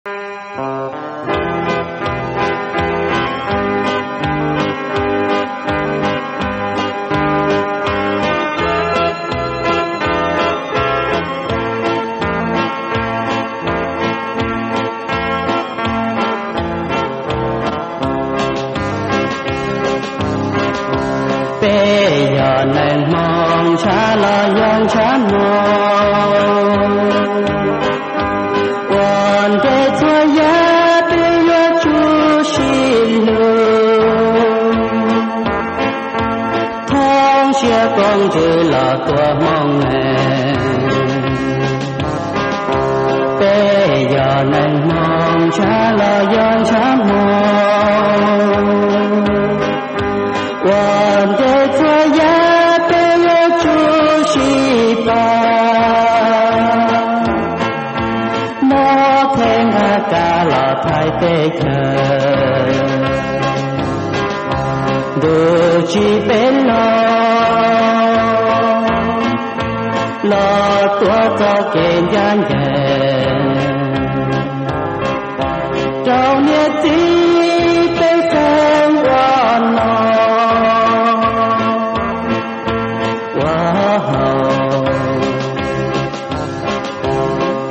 Peb yog neeg Hmoob ntshav los yog ntshav Hmoob, ua ntej txhua yam peb yuav tsum sib hlub, thoob siab koom ntsws los tua Hmoob neeg. Peb yog neeg Hmoob ntshav los yog ntshav Hmoob, ua ntej txhua yam peb yuav tsum sib pab, muab theej nqaj kab los thaiv teb chaws, ntuj tsim peb los, los tuav txoj kev ncaj ncees rau niam txiv peb xeem ua noj ua haus.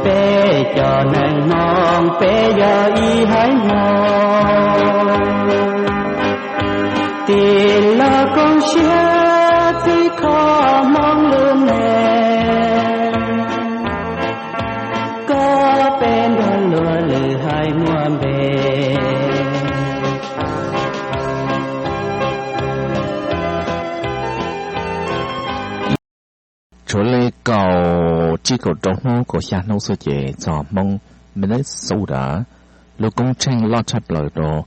Peb cov neeg Hmoob peb yog ib haiv Hmoob, tig los koom siab txhim kho Hmoob lub neej, kom peb nrog luag lwm haiv muaj npe. Tshuav li kaum tsib kaum rau hnub kaum xya hnub xwb ces txog Hmoob Minnesota, lub koob tsheej loj tshaj plaws rau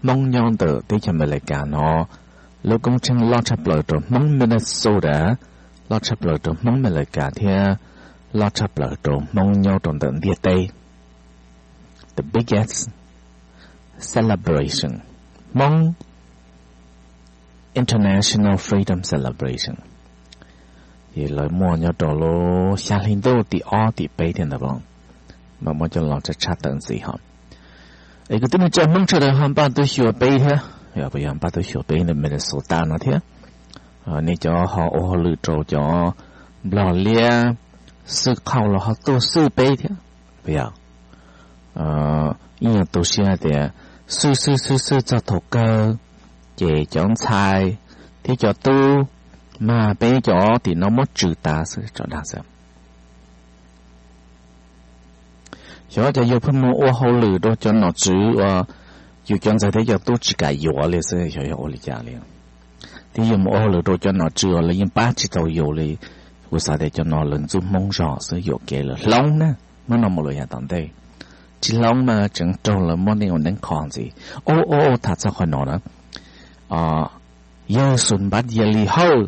Hmoob nyob ntawm teb chaws Amelikas no, lub koob tsheej loj tshaj plaws rau Hmoob Minnesota, loj tshaj plaws rau Hmoob Amelikas thiab loj tshaj plaws rau Hmoob nyob rau ntawm ntiaj teb. The biggest celebration, Hmoob International Freedom Celebration. Ces lawv muaj nyob rau lub xya hli ntuj tim ob tim peb thiab ntawd, mas muab coj los tshaj tshaj tawm ntxiv hos. Es kwv tij neej tsa Hmoob sawv daws ho npaj tub xyuas peb thiab, yog npaj tub xyuas peb ntawm Minnesota no thiab. Nej cov ho ua hauj lwm rau cov Nplog liab xwb qhauj los ho tuaj xwb peb thiab, puas yog? Ib yam tu siab tias xwb xwb xwb xwb txog thaum kawg ces cov ntxhais thiab cov tub mas peb cov tim no muab tswm tas xwb tso dag xwb. Xyov cas yus pheej mus ua hauj lwm rau cov nom tswv uas yus cov ntxhais thiab cov tub tsis kam yuav li xwb, xyov yog ua li cas li. Thiab yus mus ua hauj lwm rau cov nom tswv uas lawv yeej pab tsis tau yus li. Kuv xav tias cov no lawv ntxub Hmoob zog xwb, yuam kev lawv hloov na, muab no mus lawm yav tom ntej. Tsis hloov mas tseem raug lawv muab neej ua neeb kho ntxiv. Ub ub ub, tham txog qhov no na, yawg Xus Npab Yia Lis Hawj,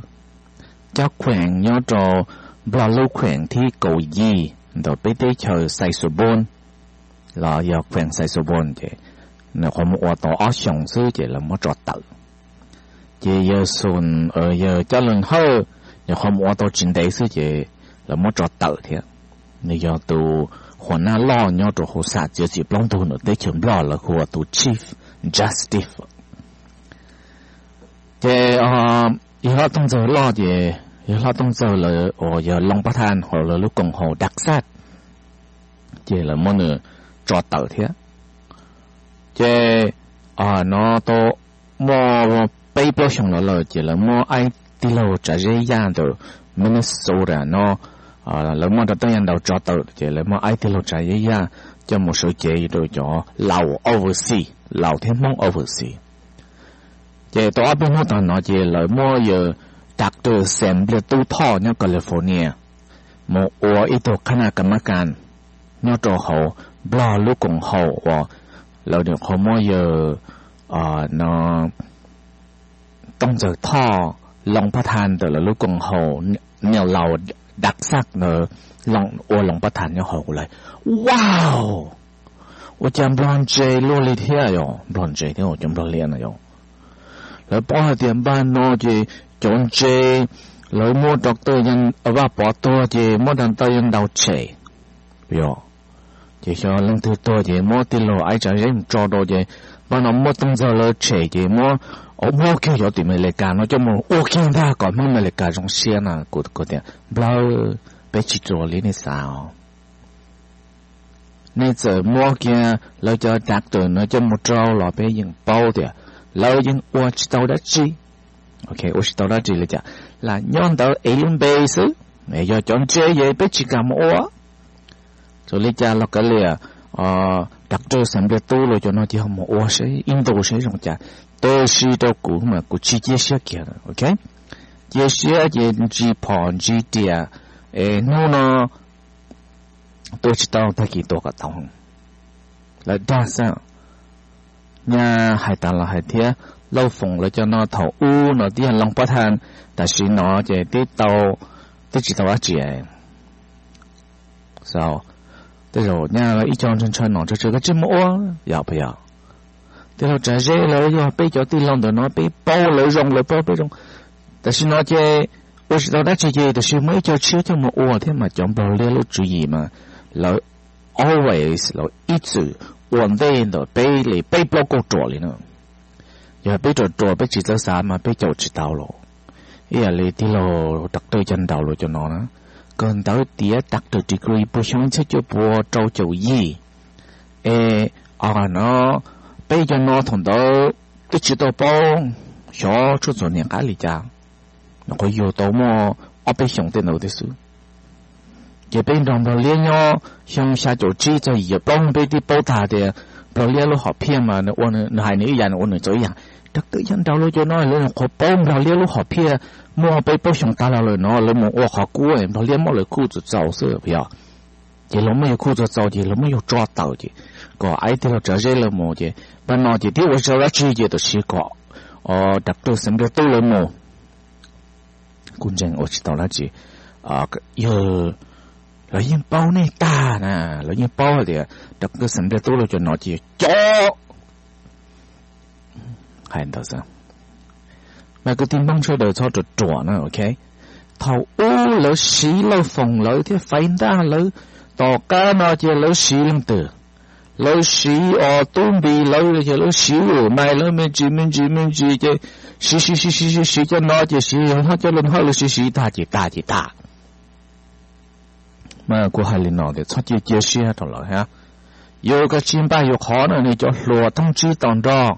cov khueem nyob rau Nplog lub khueem thib kaum yim ntawm peb teb chaws Xais Xus Npun, los yog khueem Xais Xus Npun ces nws nyuam qhuav mus ua tau ob xyoos xwb ces lawv muab tso tawm. Ces yawg Xus, yawg Cab Leej Hawj nyuam qhuav mus ua tau tsis ntev xwb ces lawv muab tso tawm thiab. Nws yog tus huam naj loj nyob rau hauv sam txiav txim plaub ntug ntawm teb chaws Nplog, lawv hu ua tus Chief Justice. Ces yawg Hlob Tooj Ntxawg Loj ces yawg Hlob Tooj Ntxawg lawv uas yog Loos Pab Thas hauv lawv lub koom haum Dak Xaj, ces lawv muab nws tso tawm thiab. Ces no tau muaj peb plaub xyoos los lawm ces lawv muab ib tij laug tsav zeb yaj ntawm Minnesota no, lawv muab rau tej yaj ntaus tso tawm ces lawv muab ib tij laug tsav zeb yaj coj mus sawv cev rau cov Laus overseas, Laus thiab Hmoob overseas. Ces tau ob peb hnub tag no ces lawv muab yawg Doctor Xeem Npliaj Tub Thoj nyob California mus ua ib tug khab naj kam mab kas nyob rau hauv Nplog lub koom haum uas lawv nyuam qhuav muab yawg no Tooj Ntxawg Thoj, Loos Pab Thas ntawm lawv lub koom haum, Nij Laus Dak Xaj ntawd ua Loos Pab Thas nyob hauv lawm. Wow, ua cas Nplog ntse luaj li thiab yog, Nplog ntse thiab cov Nplog liab no yog. Lawv paub hais tias npaj no ces cov ntse, lawv muab rau tej Vaj Pov tuag ces muab rau tej yaj ntaus tshem, yog. Ces xyov leej twg tuag ces muab tij laug Aib Tsav Zeb mus tso rau ces pab no muab Tooj Ntxawg lawv tshem ces muab, muab kiag cov tim Amelikas no coj mus ua kiag ntag kom Hmoob Amelikas zoo siab na. Kuv tias nplawg, peb tsis ruam li nej xav os. Nej txawm muab kiag lawv cov doctor no coj mus rau los peb yeej paub tias lawv yeej ua tsis tau dab tsi. Ua tsis tau dab tsi li cas, lam nyob ntawd ev lub npe xwb. Yog cov ntse ces peb tsis kam mus ua. Txawm li cas los kav liam, doctor Xeev Npliaj Tub los cov no ces ho mus ua seb ib ntus seb zoo cas. Tab sis rau kuv mas kuv tsis cia siab kiag. Cia siab ces ntsis phom ntsis riam, es hnub no tua tsis tau tag kis tua kom tau. Lawv dag xwb. Nyaj hais tas los hais thiab, Lauj Foom lawv cov no thaum ub no twb yog Looj Pob Tha, tam sim no ces twb tsis tau dab tsi. Tej zaum nyaj ib co ntshaw ntshaw nom ntshaw tsawv koj tsis muaj ua, yog puas yog? Tij laug Tsav Zeb lawv yog peb cov tij laug ntawm no peb paub lawv zoo lawv paub peb zoo. Tam sim no ces ua tsis tau dab tsi ces tam sim muaj ib co tshiab coj mus ua thiab mas cov Nplog Liab lub tswv yim mas lawv always lawv ib txwm ua ntej ntawm peb li peb plaub kauj ruam li na. Yog peb ruam ruam peb tsis txawj xav mas peb caum tsis tau los. Ib yam li tij laug doctor Caj Nraud los cov no na, kawg ntawv tiav doctor degree puag xyoo ib txhiab cuaj puas rau caum yim. Es no peb cov no thaum ntawd twb tsis tau paub xyov tshuaj txom nyem qab li cas, nyuam qhuav yug tau muaj ob peb xyoos tej ntawd thiab xwb. Ces peb nrog Nplog Liab nyob xyoo xya caum tsib txog yim caum plaub peb twb paub tag tias Nplog Liab lub hom phiaj mas nws ua nws hais nws ib yam nws ua nws txaus ib yam. Doctor Caj Nraud lawv cov no lawv nyuam qhuav paub Nplog Liab lub hom phiaj muaj peb plaub xyoos tag los lawm no lawv mus ua qhov kub Nplog Liab muab lawv khuj txaus txaus xwb yog. Ces lawv muab yus khuj txaus txaus ces lawv muab yus tso tawm ces kom Aib Tij Laug Tsav Zeb lawv mus ces pab no ces twb ua tsis tau dab tsi ces tam sim kom doctor Xeev Npliaj Tub lawv mus. Kuj ntseeg ua tsis tau dab tsi. Yog lawv yeej paub nej tag na, lawv yeej paub hais tias doctor Xeev Npliaj Tub lawv cov no ces yog cov hais ntawd xwb. Mas kwv tij Hmoob sawv daws txhob ruam ruam na, ok. Thaum ub lawv siv Lauj Foom lawv thiab Faiv Ntaj lawv, tom qab no ces lawv siv leej twg? Lawv siv os Tub Npis lawv, ces lawv siv Lwm Mais lawv me ntsis me ntsis me ntsis ces siv siv siv siv siv siv cov no ces siv yog hlob cov lawv hawj lawv siv siv tag ces tag ces tag. Mas kuv hais li no tias txhob cia cia siab rau lawv hab. Yus kav tsij npaj yus qhov na, nej cov hluas thoob tsib tos nrog,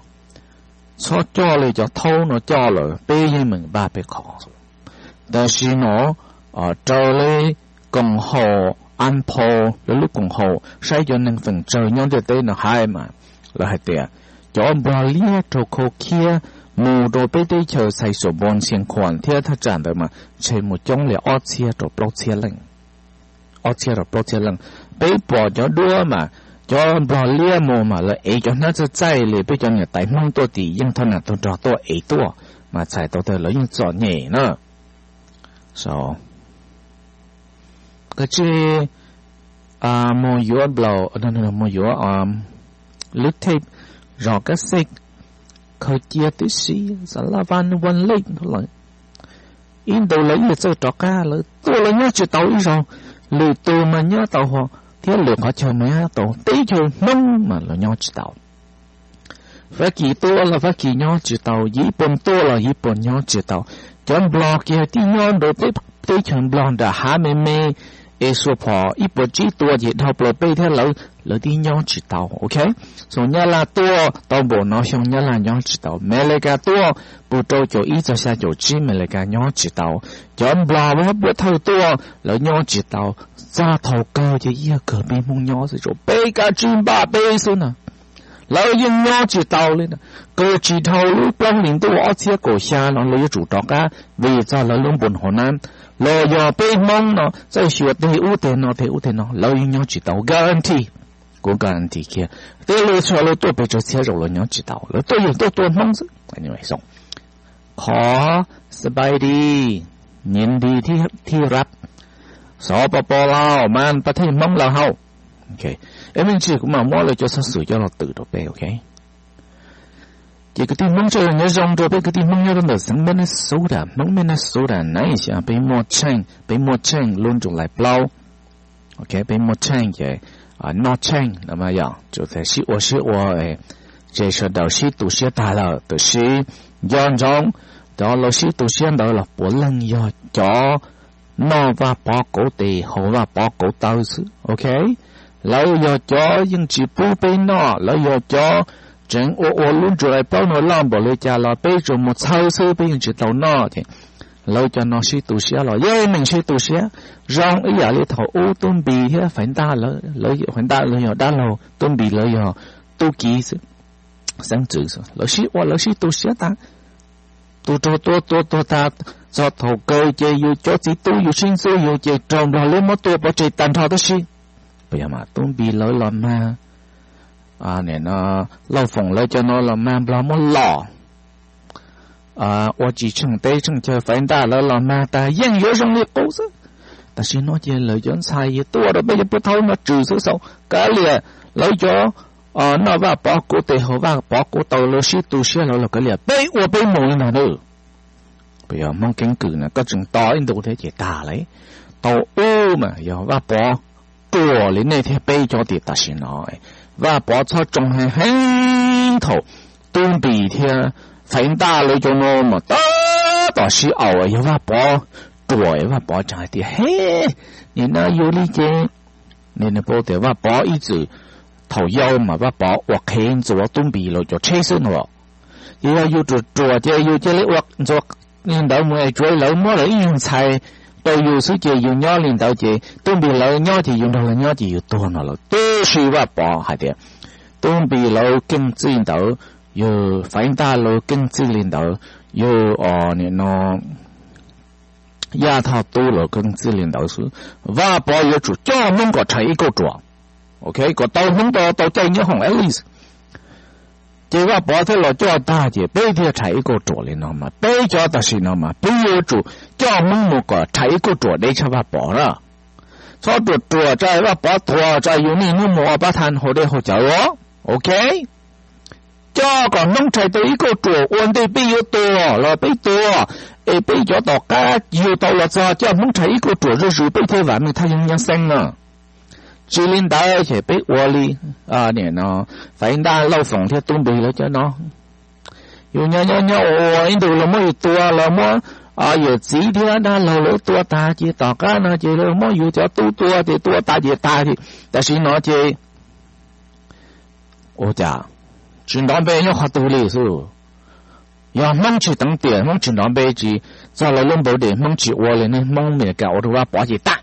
txhob coj li cov thaub no coj lawm, peb yeej meem npaj peb qhov. Tam sim no raws li koom haum, a phau, lawv lub koom haum saib cov neeg feem tsawg nyob ntiaj teb no hais mas, lawv hais tias cov Nplog Liab rau Khau Khiab mus rau peb teb chaws Xais Xus Npoos, Xiav Khuam thiab thaj tsam ntawd mas ntshe mus coob li ob txhiab rau plaub txhiab leej. Ob txhiab rau plaub txhiab leej. Peb pom cov duab mas cov Nplog Liab mus mas lawv ev cov hnab txaij txaij li peb cov niam tais Hmoob tuaj tim yeej thoj nam tug nrog tuaj ev tuaj, mas txhais tau tias lawv yeej txom nyem na. Kav tsij mus yuav nplaum, mus yuav lub thej zos kab xej khaws cia tib si, xav laj vaj nws vaj lej lawm. Ib ntus lawv yeej txawj rov qab, lawv tuaj lawv nyob tsis tau ib zaug. Lwm tus mas nyob tau thiab lwm qhov chaw mas nyob tau, teb chaws Hmoob mas lawv nyob tsis tau. Fab Kis tuaj los Fab Kis nyob tsis tau, Yiv Pooj tuaj los Yiv Pooj nyob tsis tau. Cov Nplog kiag tib nyob rau teb chaws Nplog nram hav me me, es xuas phom ib puas tsib tua ces dhau plaws peb thiab lawv, lawv tib nyob tsis tau, ok. Xyoo Nyab Laj tuaj tau npaum no xyoo Nyab Laj nyob tsis tau. Amelikas tuaj puag rau caum ib txog xya caum tsib Amelikas nyob tsis tau. Cov Nplog puag thawj tuaj lawv nyob tsis tau. Txog thaum kawg ces yog kawg peb Hmoob nyob xwb, peb kav tsij npaj peb xwb na. Lawv yeej nyob tsis tau li na. Kawg tsis dhau lub plaub hlis ntuj ob txhiab kaum xya no lawv yuav tsum rov qab vim txog lawv lub npus hauv na. Los yog peb Hmoob no txawj xyuas tej ub tej no tej ub tej no lawv yeej nyob tsis tau, guarantee. Kuv guarantee kiag, tej lus txhua lus tuaj pes tsawg txhiab zaus lawv nyob tsis tau, lawv tuaj yeej tuaj tua Hmoob xwb. Qhov สบายดี, ยินดีที่ได้รับ, สปปลาว มันประเทศ Hmoob Lao Hau. Es me ntsis kuv mam muab lawv cov xov xwm coj los twm rau peb, ok. Ces kwv tij Hmoob sawv daws nyob zoo rau peb kwv tij Hmoob nyob rau ntawm xeev Minnesota, Hmoob Minnesota na, xyov peb muaj tsheej, peb muaj tsheej lub nroog Lais Plaub, ok, peb muaj tsheej ces noj tsheej no mas yog tsuas sib ua sib ua, ces sawv daws sib tu siab tag lawm. Tiam sis nco ntsoov, cov lawv sib tu siab ntawd los puav leej yog cov noj Vaj Pov kauv tes haus Vaj Pov kauv taw xwb, ok. Lawv yog cov yeej tsis pub peb noj, lawv yog cov tseem ua ua lub ntsua plaub no loj npaum li cas los peb tsuas mus txhawb xwb, peb yeej tsis tau noj. Ces lawv cov no sib tu siab los yeej meem sib tu siab, zoo ib yam li thaum ub Tub Npis thiab Faiv Ntaj, Faiv Ntaj lawv yog dab laug, Tub Npis lawv yog tub ki xwb, xeeb ntxwv xwb, lawv sib ua lawv sib tu siab tag. Tus raug tua tua tuag tag, txog thaum kawg ces yus cov txiv tub yus sib ntxub yus ces raug Nplog lub muab tua pov tseg tag nrho tab sis, puas yog mas, Tub Npis lawv los mag, Lauj Foom lawv cov no los mag Nplog muab lom, ua tsis tsheej teb tsheej chaw, Faiv Ntaj lawv los mag tag yeej yuav zoo li qub xwb. Tam sim no ces lawv cov ntxhais tuaj rau peb cov pub thaub no tswm xwb xaus kav liam, lawv cov noj Vaj Pov kauv tes haus Vaj Pov kauv taw lawv sib tu siab lawv los kav liam, peb ua peb mus li ntag nawb. Puas yog Hmoob keeb kwm na, koj tseem tos ib ntus thiab ces tag lawm. Thaum ub mas yog Vaj Pov ruam li nej thiab peb cov tiam tam sim no, Vaj Pov txhob tsoo heev heev thaum Tub Npis thiab Faiv Ntaj lawv cov no mas tab tom sib aum yog Vaj Pov ruam, Vaj Pov tseem hais tias he, nim no yus li ces, nej paub tias Vaj Pov ib txwm, thaum yau mas Vaj Pov ua qhev ntxuav Tub Npis lawv cov tsheb xwb no. Ces yog yus ruam ruam ces yus cia li ua ntxuav li ntawd mus es tsuav lawv muab lawv ib nyuag ntxhais rau yus xwb ces yus nyob li ntawd ces Tub Npis lawv nyob ces yus nrog lawv nyob ces yus tuag no lawm. Tab sis Vaj Pov hais tias Tub Npis lawv keej txij ntawd, yog Faiv Ntaj lawv keej txij li ntawd, yog nim no Yaj Thoj Tub lawv keej txij li ntawd xwb, Vaj Pov yuav tsum coj Hmoob kom rhais ib kauj ruam. Ok, kom tau Hmoob tau tau caij nyob hoom at least. Ces Vaj Pov thiaj los coj tag ces peb thiaj rhais ib kauj ruam li no mas peb cov tam sim no mas peb yuav tsum coj Hmoob mus kom rhais ib kauj ruam deb tshaj Vaj Pov na. Txhob ruam ruam tsa Vaj Pov tuag tsa yus niaj hnub mus ua pab tha haus dej haus cawv os. Ok, coj kom Hmoob rhais tau ib kauj ruam ua ntej peb yuav tuag los peb tuag, es peb cov tom qab yug tau los txog coj Hmoob rhais ib kauj ruam zuj zus peb thiaj vam meej thaj yeeb nyab xeeb no. Tsis li ntawd ces peb ua li Faiv Ntaj, Lauj Foom thiab Tub Npis lawv cov no. Yus nyob nyob nyob ua ua ib ntus los muab yus tua, los muab yawm txiv thiab dab laug lawv tua tag ces tom qab no ces lawv muab yus cov tub tua ces tua tas ces tas. Tam sim no ces ua cas tsis nrov npe nyob qhov twg li xwb. Yog Hmoob tsis teev tiam, Hmoob tsis nrov npe, tsis txog lawv lub npawv des, Hmoob tsis ua li nej Hmoob Amelikas ua rau Vaj Pov ces tas.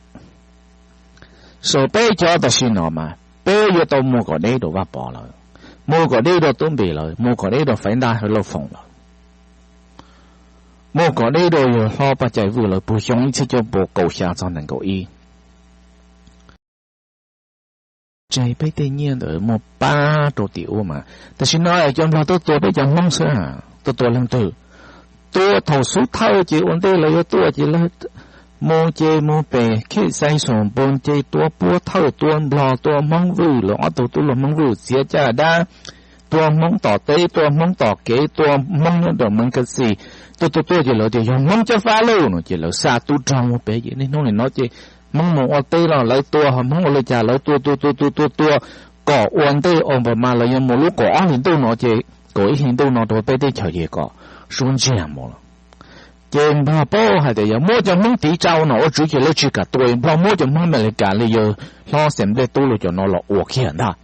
So peb cov tam sim no mas peb yuav tau mus kom deb rau Vaj Pov lawm, mus kom deb rau Tub Npis lawm, mus kom deb rau Faiv Ntaj, Lauj Foom lawm, mus kom deb rau yawg hlob Paj Cai Vwj lawv puag xyoo ib txhiab cuaj pua kaum xya txog nees nkaum ib. Tseg peb tej nyiaj ntawd muaj pab rau tim ub mas tam sim no cov Nplog tuaj tua peb cov Hmoob xwb, tuaj tua leej twg? Tua thaum xub thawj ces ua ntej lawv yuav tuaj ces lawv mus ces mus pem Khej Xais Xoom Npoos ces tua puab thawj, tua Nplog, tua Hmoob Vwj, lawv ob tug tub hluas Hmoob Vwj txiav caj dab, tua Hmoob tom teb, tua Hmoob tom kev, tua Hmoob nyob rau Meev Kas Xis. Tuaj tuaj tuaj ces lawv tias yog Hmoob cov fab lauj no ces lawv xa tub rog mus pem ces niaj hnub nim no ces Hmoob mus ua teb los lawv tua, ho Hmoob ua li cas lawv tua tua tua tua tua tua, kom ua ntej Obama lawv yuav mus lub kaum ob hlis ntuj no ces kaum ib hlis ntuj no rau peb teb chaws ces kom suab ntsiag mus lawm. Ces Nplog paub hais tias yog muab cov Hmoob tiv tsa ua nom ua tswv ces lawv tsis kam tua, Nplog muab cov Hmoob Amelikas li yawg hlob Xeem Nplej Tub lawv cov no los ua kiag ntag.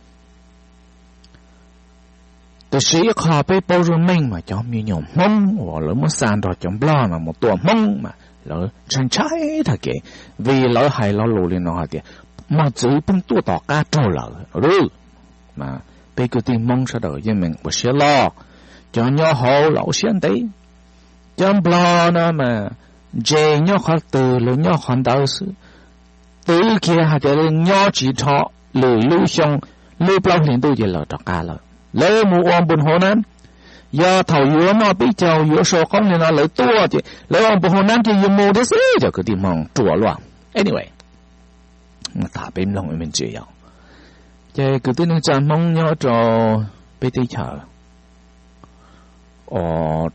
Tiam sis ib qho peb paub zoo meej mas cov me nyuam Hmoob uas lawv muab xa nrog cov Nplog no mus tua Hmoob mas lawv ntshai ntshai tag kev, vim lawv hais lo lus li no hais tias mos txwv pheej tuaj tom qab raug lawm. Mas peb kwv tij Hmoob sawv daws yeej meem ua siab loj, cov nyob hauv los ua siab ntev. Cov Nplog no mas ntse nyob qhov twg los nyob qhov ntawd xwb, twv kiag hais tias nyob tsis dhau lwm lub xyoo, lub plaub hlis ntuj ces lawv rov qab lawm, lawv mus ua npu hauv nab. Yog thaum yuav noj peb caug yuav sau qoob li no lawv tuaj ces lawv ua npu hauv nab ces yus mus thiab xwb cov kwv tij Hmoob ruam luaj. Anyway, tham peb mloog me ntsis yom. Ces kwv tij neej tsa Hmoob nyob rau peb teb chaws,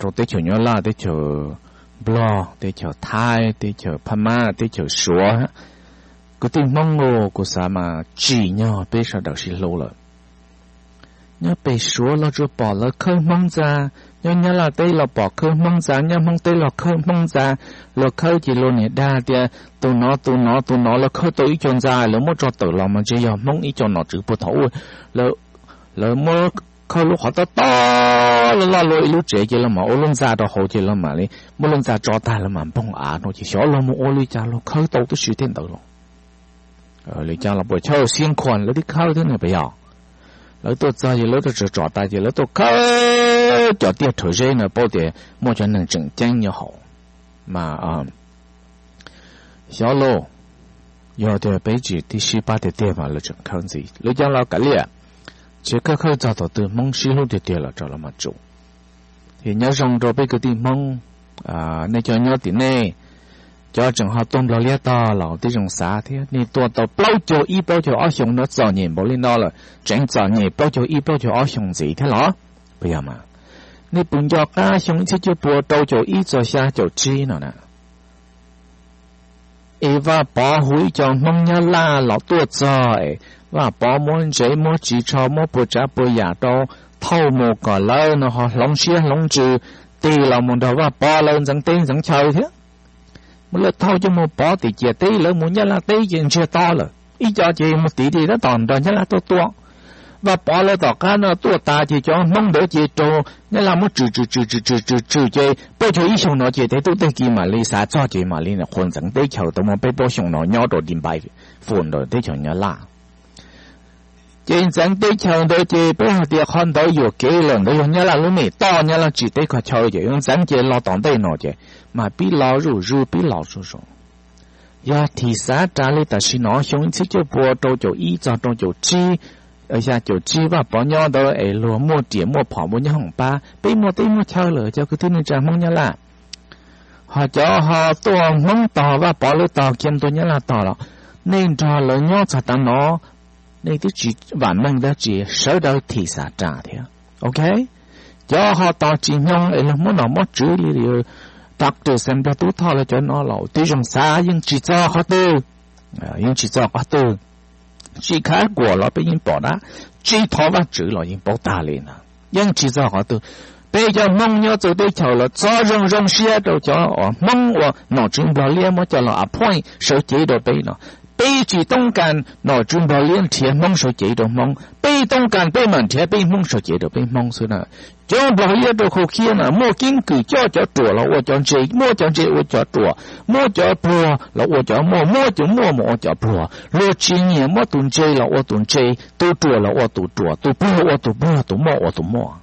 rau teb chaws Nyab Laj, teb chaws Nplog, teb chaws Thaib, teb chaws Phab Mab, teb chaws Suav, Kwv tij Hmoob, kuv xav mas tsim nyog peb sawv daws sib hlub lawm. Nyob pem Suav los tsuas pom lawv khawb Hmoob ntxa, nyob Nyab Laj teb los pom khawb Hmoob ntxa, nyob Hmoob teb los khawb Hmoob ntxa. Luag khawb ces luag niam dag tias tus no tus no tus no lawv khawb tau ib co ntxa, lawv muab tso tawm los mas ntshe yog Hmoob ib co nom tswv puag thaum ub. Lawv muab khawb lub qhov tob tob loj loj luaj ib lub tsev ces lawv mam ua lub ntxa rau hauv ces lawv mam li muab lub ntxa tso tag lawv mam npoog av no ces xyov luag mus ua li cas luag khawb tau tib si tej ntawd los. Li cas los puas chawj xiab khuas lawv tib khawb thiab ne puas yog? Lawv tuaj txog ces lawv tuaj tsom tsom tas ces lawv tuaj khawb cov tiaj rhawv zeb no paub tias muaj cov neeg tseem ceeb nyob hauv. Mas xyov lauj, yog tias peb tsis tib sib pab tiag tiag mas lawv tseem khawb ntxiv. Lawv cov los kav liam, ces khawb khawb txog thaum twg Hmoob sib hlub tiag tiag los rau los mas tsum. Ces nyob zoo rau peb kwv tij Hmoob, nej cov nyob tim nej, cov tseem ho tuaj Nplog Liab tog los tib zoo xav thiab. Nej tuaj tau plaub caug ib plaub caug ob xyoo no txom nyem npaum li no lawm, tseem txom nyem plaub caug ib plaub caug ob xyoo ntxiv thiab los? Puas yog mas? Nej puas nco qab xyoo ib txhiab cuaj pua rau caum ib txog xya caum tsib no na? Es Vaj Pov hu ib co Hmoob Nyab Laj los tuaj txog es Vaj Pov muab ntsev muab ris tsho muab puas tsav puas yam rau thauj mus kom lawv no ho hloov siab hloov ntsws tig los mus nrog Vaj Pov lawv ntxeev teb ntxeev chaw thiab. Muab lawv thauj coj mus pov tim ciam teb, lawv mus Nyab Laj teb ces ntsiag to lawm, ib co ces mus tiv tab tom nrog Nyab Laj tuaj tua. Vaj Pov lawv tom qab no tuaj tas ces cov Hmoob ntawd ces raug Nyab Laj muab tswm tswm tswm tswm tswm tswm tswm ces plaub caug ib xyoo no ces tej tub tej ki mam li xav txog ces mam li qhuas ntxeev teb chaws tau muaj peb plaub xyoo no nyob rau Din Npai Fun ntawm teb chaws Nyab Laj. Ces ntxeev teb chaws ntawd ces peb hais tias qhov ntawd yuam kev lawm, ntawd yog Nyab Laj lub mem toj, Nyab Laj tsim teb kho chaw ces yuav ntxeev ces los tom ntej no ces mas pib los zuj zus pib los zuj zus. Yog thim xav ras li tam sim no xyoo ib txhiab cuaj pua rau caum ib txog rau caum tsib, xya caum tsib Vaj Pov nyob ntawd es luag muaj riam muaj phom muaj nyob hoom pab, peb muaj teb muaj chaw lawm cov kwv tij neej tsa Hmoob Nyab Laj. Ho cov ho tuaj Hmoob tog Vaj Pov lawv tog khiav tuaj Nyab Laj tog los nej nrog lawv nyob txog tav no, nej twb tsis vam meej dab tsi, sawv daws thim xav ras thiab. Ok, cov ho tog tsis hnyoo es luag muab nom muab tswv li doctor Xeem Npliag Tub Thoj lawv cov no los tib zoo xav yeej tsis txog qhov twg, yeej tsis txog qhov twg. Tsis khav kuam los peb yeej pom dab, tsis thov Vajtswv los yeej paub tag li ntawd, yeej tsis txog qhov twg. Peb cov Hmoob nyob txawv teb chaws los txhob zoo zoo siab rau cov uas Hmoob uas nom tswv Nplog Liab muab coj los appoint sawv cev rau peb no. Peb tsis toob kas nom tswv Nplog Liab nrhiav Hmoob sawv cev rau Hmoob, peb toob kas peb mam nrhiav peb Hmoob sawv cev rau peb Hmoob xwb na. Cov Nplog Liab rau khau khiab na muaj keeb kwm coj cov ruam los ua cov ntse, muab cov ntse ua cov ruam, muab cov pluag los ua cov muaj, muab cov muaj mus ua cov pluag. Luag tsis nyiam muab tus ntse los ua tus ntse, tus ruam los ua tus ruam, tus pluag ua tus pluag, tus muaj ua tus muaj.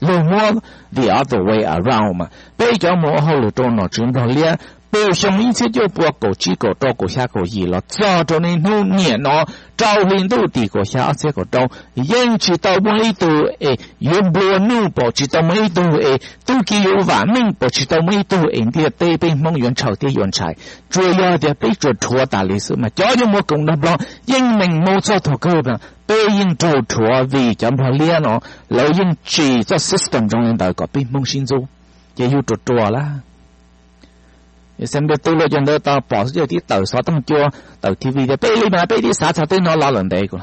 Luag muab the other way around mas peb cov mus ua hauj lwm rau nom tswv Nplog Liab puag xyoo ib txhiab cuaj pua kaum tsib kaum rau kaum xya kaum yim los txog rau niaj hnub niam no rau hli ntuj tim kaum xya ob txhiab kaum rau, yeej tsis tau muaj ib tug es yuav nplua nuj, pom tsis tau muaj ib tug es tub ki yuav vam meej, pom tsis tau muaj ib tug es ntiaj teb peb Hmoob yuav ntshaw thiab yuav ntshai. Tsuas yog tias peb tsuas rhuav tas li xwb mas cov yuav mus koom nrog Nplog yeej meem mus txog thaum kawg mas peb yeej raug rhuav vim cov Nplog Liab no lawv yeej tsim txoj system zoo li ntawd kom peb Hmoob sib ntxub, ces yus ruam ruam lawm. Xeem Npliag Tub lawv cov ntawd tau pom xwb ces tib tawm xov tooj cua, tawm T V tias peb li mas peb tib xav txog tej no los lawm ntev kuv,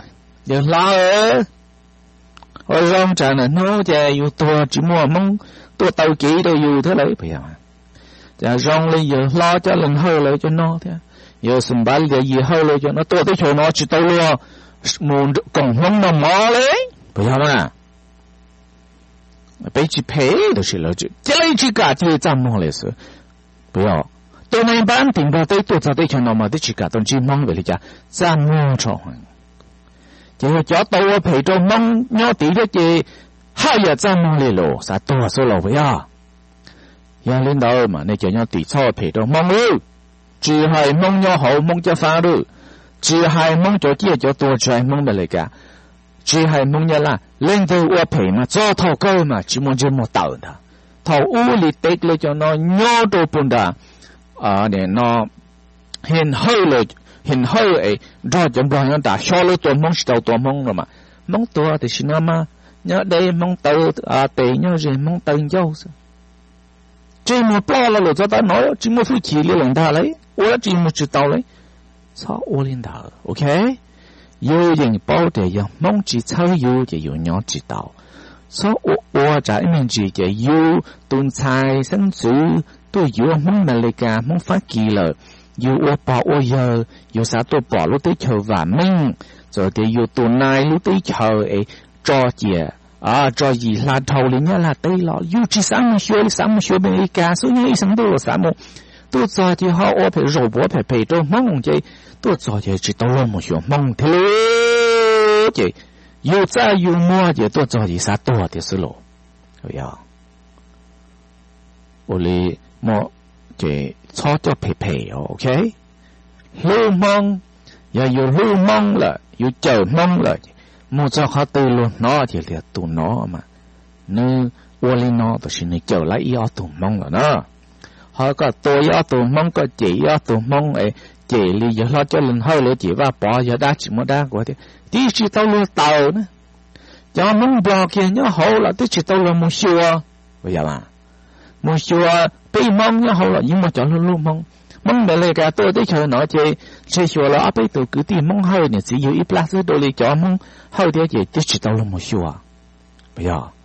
yawg hlob, ua zoo tsam ntawm hnub ces yus tuag tsis muaj Hmoob tuaj taw kev rau yus thiab lawm. Cas zoo li yawg hlob cov Leej Hawj lawv cov no thiab, yawg Xeem Npav Lias Yim Hawj lawv cov no tuaj teb chaws no tsis tau luag mus koom Hmoob noj mov li, puas yog mas? Peb tsis phem tab sis lawv cia li tsis kam cia li txaj muag li xwb. Puas yog? Tus neeg npab tim Nplog teb tuaj txog teb chaws no mas twb tsis kam tau ntsib Hmoob vim li cas? Txaj muag rau heev. Ces yog cov tau ua phem rau Hmoob nyob tid thiab ces haj yam txaj muag li los xav tuag xwb los puas yog? Yog li ntawd mas nej cov nyob tim txhob ua phem rau Hmoob lawm. Tsis hais Hmoob nyob hauv Hmoob Cab Fab lawm, tsis hais Hmoob cov ciaj cov tuag, tsis hais Hmoob Amelikas, tsis hais Hmoob Nyab Laj, leej twg ua phem mas txog thaum kawg mas tsis muaj ntsej muag tawm ntag. Thaum ub Lis Tev lawv cov no nyob rau puag nram no, Hawj, Hawj es nrog cov Nplog nyob nram xyov lawv tua Hmoob tsis tau tua Hmoob no mas Hmoob tuag. Tam sim no mas nyob deb Hmoob taw tes, nyob ze Hmoob taw ncauj xwb. Ntsej muag ploj los lawm txog tav no tsis muaj hwj chim li lawm ntag lauj, ua dab tsi mus tsis tau li. Txhob ua li ntawd, ok? Yus yeem paub tias yog Hmoob tsis txhawb yus ces yus nyob tsis tau. Txhob ua ua tsam ib me ntsis ces yus tus ntxhais xeeb ntxwv tuaj yuav Hmoob Amelikas, Hmoob Fab Kis lawm, yus ua pog ua yawg yus xav tuaj pom lub teb chaws vam meej, txawm tias yus tus nai lub teb chaws es tso ciam tso yim hla dhau li Nyab Laj teb los yus tsis xav mus xyuas li, xav mus xyuas Amelikas xwb, nyob ib xeeb ntuj los xav mus. Tuaj txog ces ho ua phem zaum puav phem phem rau Hmoob ces tuaj txog ces tsis tau luag mus xyuas Hmoob thiab lauj. Ces yus txaj yus muag ces tuaj txog ces xav tuag tiag xwb lauj. Ua li, ces txhob coj phem phem, ok? Hlub Hmoob, yog yus hlub Hmoob lawm, yus cawm Hmoob lawm, mus txog qhov twg luag hnov ces tias tus no mas nws ua li no, tab sis nws cawm lawm ib ob tug Hmoob lawm na. Ho koj tua ib ob tug Hmoob, koj cem ib ob tug Hmoob, cem li yawg hlob Coj Lee Hawj lawv cem Vaj Pov, yog dab tsis muaj dab kuv tias twb tsis tau luag taws na. Cov Hmoob Nplog kiag nyob hauv los twb tsis tau luag mus xyuas, yog mus xyuas peb Hmoob nyob hauv los yeej muaj cov hlub hlub Hmoob. Hmoob Amelikas tuaj teb chaws no ces ntshe xyuas los ob peb tus kwv tij Hmoob Hawj, niam txiv yug ib plab xwb, dua li cov Hmoob Hawj thiab ces twb tsis tau luag mus xyuas, yog.